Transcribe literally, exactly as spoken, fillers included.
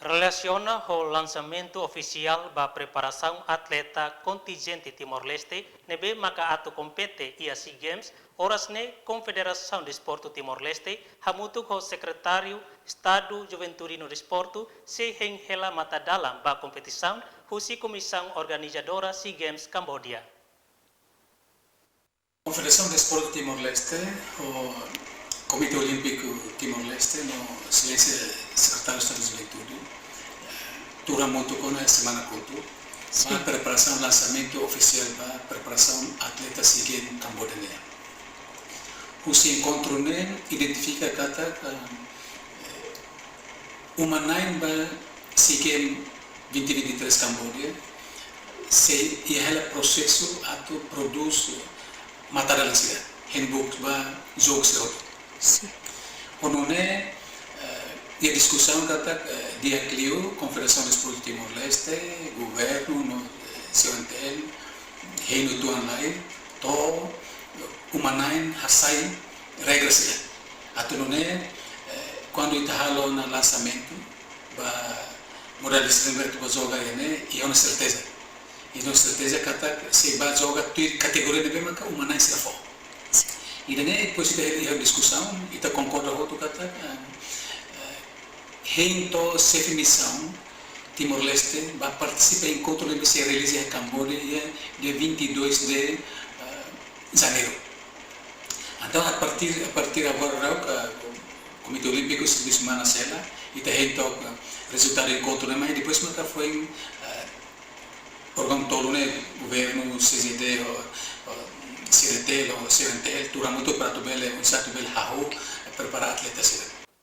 Relasiona ho lansamentu ofisiál ba preparasaun atleta kontinjente Timor-Leste ne'ebé maka atu kompete iha SEA Games, oras ne'e Konfederasaun Desportu Timor-Leste hamutuk ho Sekretáriu Estadu Juventude no Desportu sei hein hela matadalan ba kompetisaun husi komisaun organizadora SEA Games Cambodia. Konfederasaun Desportu Timor-Leste, ho Komité Olímpiku Timor-Leste, no Exelénsia Sekretáriu Estadu Juventude, eh, tuur hamutuk ona semana kotuk, ba preparasaun, lansamentu ofisiál ba preparasaun atleta SEA Games Cambodia nian. Husi enkontru ne'e identifika katak, eh, uma-na'in ba SEA Games vinte vinte e três Cambodia sei iha hela prosesu atu prodús matadalan sira, handbook ba jogu sira hotu. Sin. Ho nune'e, eh, iha diskusaun katak, eh, di'ak liu Konfederasaun Desportu Timor-Leste, governu no, eh, C O N T L, hein uitoan lai, to'o uma-na'in hasai regra sira. Atu nune'e, eh, kuandu ita halo ona lansamentu ba modalista sira ne'ebé atu ba joga iha ne'e, iha ona serteza. Iha ona serteza katak sei ba joga tuir kategoria ne'ebé maka uma-na'in sira fó. Ida-ne'e depois ita iha diskusaun, ita konkorda hotu katak, eh, eh, hein to'o xefe misaun Timor-Leste ba partisipa enkontru ne'ebé sei realiza iha Cambodia iha dia vinte e dois de, eh, janeiru. Entaun, a partir, a partir agora, eh, Komité Olímpiku servisu manas hela, ita hein to'o, eh, rezultadu enkontru ne'e mai, depois maka foin, eh, órgaun tolu ne'e, governu, C J D, ho, ho C D T, ho C O N T L, tuur hamutuk para atu bele, oinsá atu bele hahú, eh, prepara atleta sira.